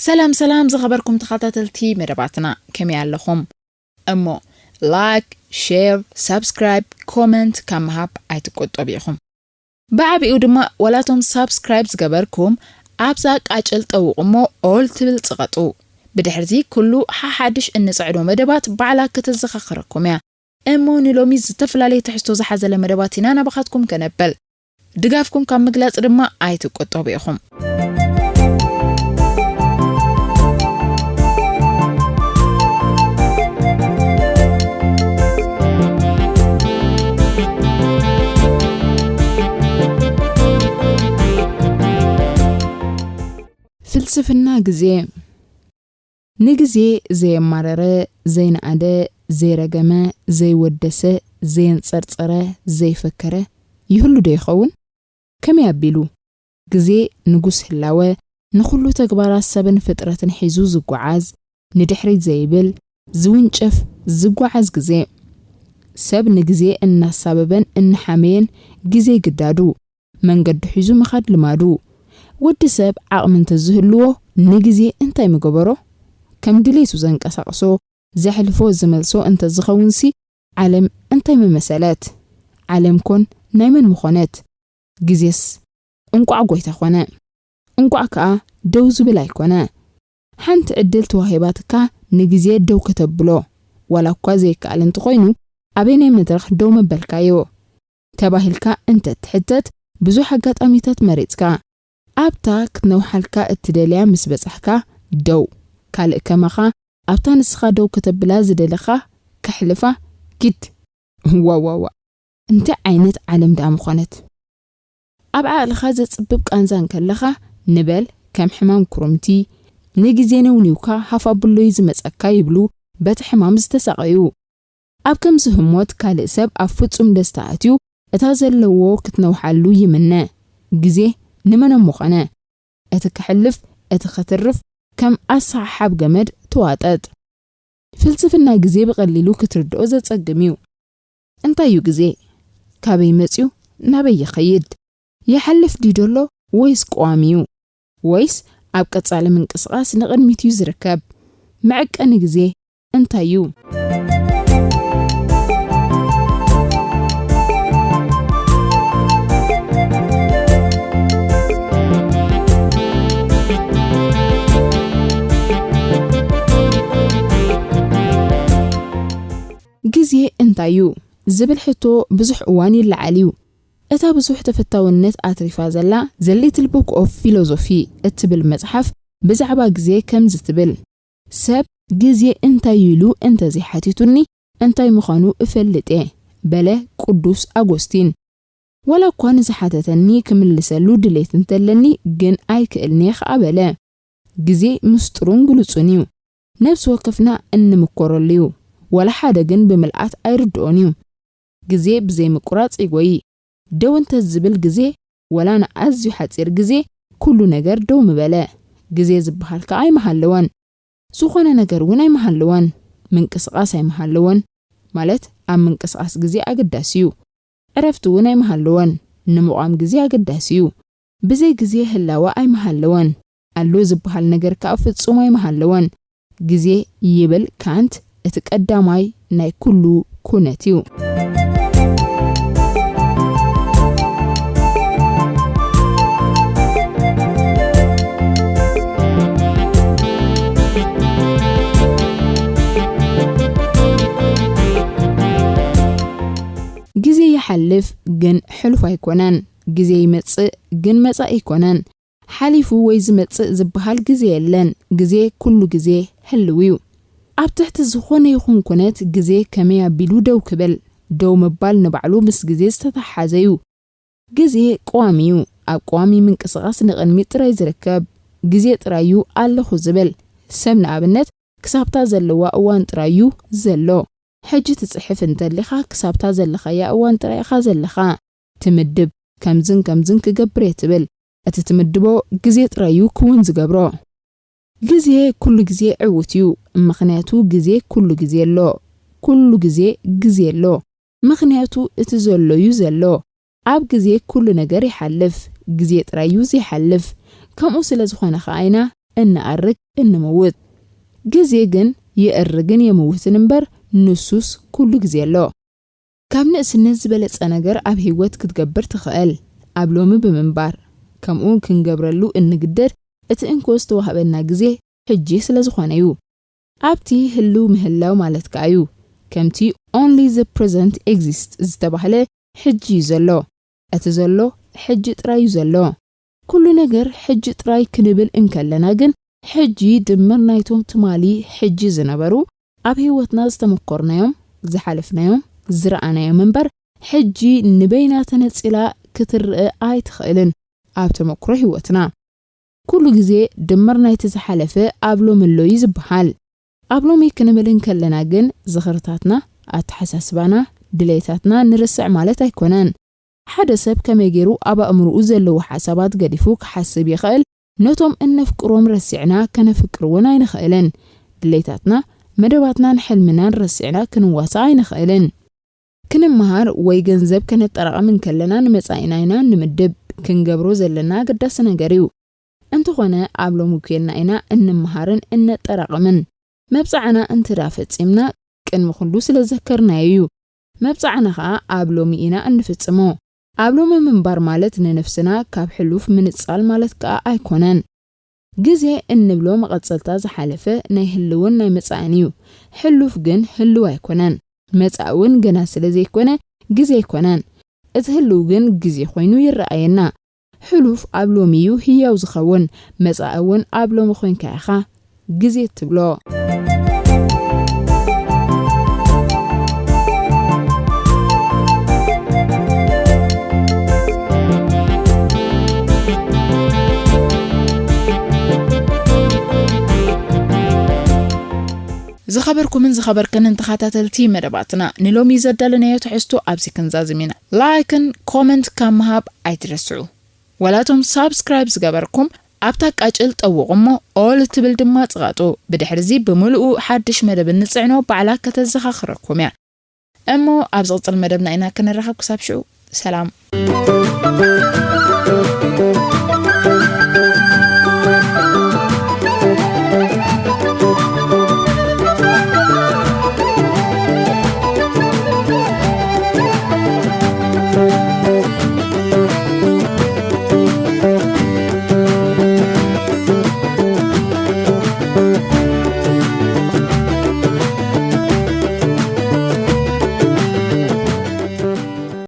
ሰላም ሰላም ዝኸበርኩም ተኸታተልቲ መደባትና፣ ከመይ ኣለኹም? እሞ ላይክ፣ ሼር፣ ሳብስክራይብ፣ ኮመንት ካብ ምሃብ ኣይትቆጠቡ ኢኹም። ብዓቢኡ ድማ ዋላቶም ሳብስክራይብ ዝገበርኩም ኣብዛ ቃጭል ጠውቑ እሞ ኦል ትብል ጽቐጡ። ብድሕርዚ ኩሉ ሓሓድሽ እንጽዕዶ መደባት ባዕላ ከተዘኻኽረኩም እያ። እሞ ንሎሚ ዝተፈላለየ ትሕዝቶ ዝሓዘለ መደባት ኢና ናባኻትኩም ከነብል። ድጋፍኩም ካብ ምግላጽ ድማ ኣይትቆጠቡ ኢኹም። ፍልስፍና ግዜ። ንግዜ ዘየማረረ፣ ዘይነኣደ፣ ዘይረገመ፣ ዘይወደሰ፣ ዘየንጸርጸረ፣ ዘይፈከረ ይህሉ ዶ ይኸውን? ከመይ ኣቢሉ? ግዜ ንጉስ ህላወ፣ ንኹሉ ተግባራት ሰብን ፍጥረትን ሒዙ ዝጓዓዝ፣ ንድሕሪት ዘይብል፣ ዝውንጨፍ፣ ዝጓዓዝ ግዜ። ሰብ ንግዜ እናሳበበን እናሓመየን ግዜ ግዳዱ፣ መንገዱ ሒዙ ምኻድ ልማዱ። ወዲ ሰብ ዓቕሚ እንተዝህልዎ ንግዜ እንታይ ምገበሮ? ከም ድሌቱ ዘንቀሳቕሶ፣ ዘሕልፎ ዝመልሶ እንተዝኸውንሲ ዓለም እንታይ ምመሰለት? ዓለም ኮን ናይ መን ምኾነት? ግዜስ እንቋዕ ጎይታ ኮነ። እንቋዕ ከኣ ደው ዝብል ኣይኮነ። ሓንቲ ዕድል ተዋሂባትካ ንግዜ ደው ከተብሎ ዋላ እኳ ዘይከኣል እንተኾይኑ፣ ኣበየናይ መድረኽ ደው መበልካዮ? ተባሂልካ እንተትሕተት፣ ብዙሕ ኣጋጣሚታት መሪጽካ። ኣብታ ክትነውሓልካ እትደልያ ምስ በጻሕካ ደው፣ ካልእ ከማኻ ኣብታ ንስኻ ደው ከተብላ ዝደለኻ ከሕልፋ ኪድ። ዋዋዋ፣ እንታይ ዓይነት ዓለም ደኣ ምኾነት? ኣብ ዓቕልኻ ዘጽብብ ቃንዛ እንከለኻ፣ ንበል ከም ሕማም ኩርምቲ፣ ንግዜ ነውኒውካ ሃፍ ኣብሎ'ዩ ዝመጸካ ይብሉ በቲ ሕማም ዝተሳቐዩ። ኣብ ከምዚ ህሞት ካልእ ሰብ ኣብ ፍጹም ደስታ ኣትዩ እታ ዘለዎ ክትነውሓሉ ይምነ። ግዜ ንመን እሞ ኾነ? እቲ ከሕልፍ፣ እቲ ከትርፍ ከም ኣሰሓሓብ ገመድ ተዋጠጥ። ፍልስፍና ግዜ ብቐሊሉ ክትርድኦ ዘጸግም እዩ። እንታይ እዩ ግዜ? ካበይ መጽዩ? ናበይ ይኸይድ? ይሓልፍ ድዩ ደሎ ወይስ ቀዋሚ እዩ? ወይስ ኣብ ቀጻሊ ምንቅስቓስ ንቕድሚት እዩ ዝርከብ? መዐቀኒ ግዜ እንታይ እዩ? ግዜ እንታይ እዩ ዝብል ሕቶ ብዙሕ እዋን ይለዓል እዩ። እታ ብዙሕ ተፈታውነት ኣትሪፋ ዘላ The Little Book of Philosophy እትብል መጽሓፍ ብዛዕባ ግዜ ከምዚ ትብል፣ "ሰብ ግዜ እንታይ ኢሉ እንተዘይሓቲቱኒ እንታይ ምዃኑ እፈልጥ እየ" በለ ቅዱስ ኣጎስቲን። "ዋላ እኳ ንዝሓተተኒ ክምልሰሉ ድሌት እንተለኒ ግን ኣይክእልን እየ ኸኣ" በለ። ግዜ ምስጢሩን ግሉጹን እዩ። ነፍሲ ወከፍና እንምኮረሉ እዩ። ዋላ ሓደ ግን ብምልኣት ኣይርድኦን እዩ። ግዜ ብዘይ ምቁራጽ ይጎይ። ደው እንተ ዝብል ግዜ፣ ዋላ ንኣዝዩ ሓጺር ግዜ፣ ኩሉ ነገር ደው ምበለ። ግዜ ዝበሃል ከኣ ኣይምሃለወን። ዝኾነ ነገር እውን ኣይምሃለወን። ምንቅስቓስ ኣይምሃለወን። ማለት ኣብ ምንቅስቓስ ግዜ ኣገዳሲ እዩ። ዕረፍቲ እውን ኣይምሃለወን። ንምቋም ግዜ ኣገዳሲ እዩ። ብዘይ ግዜ ህላወ ኣይምሃለወን። ኣሎ ዝበሃል ነገር ከኣ ፍጹም ኣይምሃለወን። ግዜ ይብል ካንት እቲ ቀዳማይ ናይ ኩሉ ኩነት እዩ። ግዜ ይሓልፍ ግን ሕሉፍ ኣይኮነን። ግዜ ይመጽእ ግን መጻኢ ኣይኮነን። ሓሊፉ ወይ ዝመጽእ ዝበሃል ግዜ የለን። ግዜ ኩሉ ግዜ ህልው እዩ። ኣብ ትሕቲ ዝኾነ ይኹን ኩነት ግዜ ከመይ ኣቢሉ ደው ክብል? ደው ምባል ንባዕሉ ምስ ግዜ ዝተተሓሓዘ እዩ። ግዜ ቀዋሚ እዩ። ኣብ ቀዋሚ ምንቅስቓስ ንቕድሚት ጥራይ ዝርከብ። ግዜ ጥራይ እዩ ኣለኹ ዝብል። ሰብ ንኣብነት ክሳብታ ዘለዋ እዋን ጥራይ እዩ ዘሎ። ሕጂ ትጽሕፍ እንተሊኻ ክሳብታ ዘለኻያ እዋን ጥራይ ኢኻ ዘለኻ። ትምድብ፣ ከምዝን ከምዝን ክገብር እየ ትብል። እቲ ትምድቦ ግዜ ጥራይ እዩ ክውን ዝገብሮ። ግዜ ኩሉ ግዜ ዕዉት እዩ፣ ምኽንያቱ ግዜ ኩሉ ግዜ ኣሎ። ኩሉ ግዜ ግዜ ኣሎ፣ ምኽንያቱ እቲ ዘሎ እዩ ዘሎ። ኣብ ግዜ ኩሉ ነገር ይሓልፍ፣ ግዜ ጥራይ እዩ ዘይሓልፍ። ከምኡ ስለ ዝኾነ ኸኣ ኢና እንኣርግ፣ እንመውት። ግዜ ግን ይእርግን የምውትን እምበር፣ ንሱስ ኩሉ ግዜ ኣሎ። ካብ ንእስነት ዝበለጸ ነገር ኣብ ህይወት ክትገብር ትኽእል፣ ኣብ ሎሚ ብምንባር። ከምኡ ክንገብረሉ እንግደድ፣ እቲ እንኮ ዝተዋህበና ግዜ ሕጂ ስለ ዝኾነ እዩ። ኣብቲ ህልው ምህላው ማለት ከኣ እዩ። ከምቲ "Only the present exists" ዝተባህለ፣ ሕጂ እዩ ዘሎ። እቲ ዘሎ፣ ሕጂ ጥራይ እዩ ዘሎ። ኩሉ ነገር ሕጂ ጥራይ ክንብል እንከለና ግን፣ ሕጂ ድምር ናይቶም ትማሊ ሕጂ ዝነበሩ፣ ኣብ ህይወትና ዝተመኮርናዮም፣ ዝሓለፍናዮም፣ ዝረኣናዮም እምበር፣ ሕጂ ንበይና ተነጺላ ክትረኣ ኣይትኽእልን። ኣብ ተመክሮ ህይወትና፣ ኩሉ ግዜ ድምር ናይቲ ዝሓለፈ ኣብ ሎሚ ኣሎ እዩ ዝበሃል። ኣብ ሎሚ ክንብል እንከለና ግን፣ ዝኽርታትና፣ ኣተሓሳስባና፣ ድሌታትና ንርስዕ ማለት ኣይኮነን። ሓደ ሰብ ከመይ ገይሩ ኣብ ኣእምሮኡ ዘለዉ ሓሳባት ገዲፉ ክሓስብ ይኽእል? ነቶም እነፍቅሮም ረሲዕና ከነፍቅር እውን ኣይንኽእልን። ድሌታትና፣ መደባትናን ሕልምናን ረሲዕና ክንዋሳእ ኣይንኽእልን። ክንመሃር ወይ ገንዘብ ከነጠራቕም እንከለና፣ ንመጻኢና ኢና ንምድብ። ክንገብሮ ዘለና ኣገዳሲ ነገር እዩ። እንተኾነ፣ ኣብ ሎሚ ኴንና ኢና እንመሃርን እነጠራቕምን። መብጽዓና እንተ ደኣ ፈጺምና፣ ቅድሚ ኩሉ ስለ ዘከርናዮ እዩ። መብጽዓና ኸኣ ኣብ ሎሚ ኢና እንፍጽሞ። ኣብ ሎሚ ምንባር ማለት ንነፍስና ካብ ሕሉፍ ምንጻል ማለት ከኣ ኣይኮነን። ግዜ እንብሎ መቐጸልታ ዝሓለፈ ናይ ህልውን ናይ መጻእን እዩ። ሕሉፍ ግን ህልው ኣይኮነን። መጻኢ እውን ገና ስለ ዘይኮነ ግዜ ኣይኮነን። እቲ ህልው ግን ግዜ ኮይኑ ይረኣየና። ሕሉፍ ኣብ ሎሚ እዩ ህያው ዝኸውን። መጻኢ እውን ኣብ ሎሚ ኮይንካ ኢኻ ግዜ ትብሎ። ዝኸበርኩምን ዝኸበርክንን ተኸታተልቲ መደባትና፣ ንሎሚ ዘዳለናዮ ትሕዝቶ ኣብዚ ክንዛዝም ኢና። ላይክን ኮመንት ካብ ምሃብ ኣይትረስዑ። ዋላቶም ሳብስክራይብ ዝገበርኩም ኣብታ ቃጭል ጠውቑ እሞ ኦል እትብል ድማ ጽቐጡ። ብድሕርዚ ብምሉኡ ሓድሽ መደብ እንጽዕኖ ባዕላ ከተዘኻኽረኩም እያ። እሞ ኣብ ዝቕጽል መደብና ኢና ክንራኸብ። ክሳብ ሽዑ ሰላም።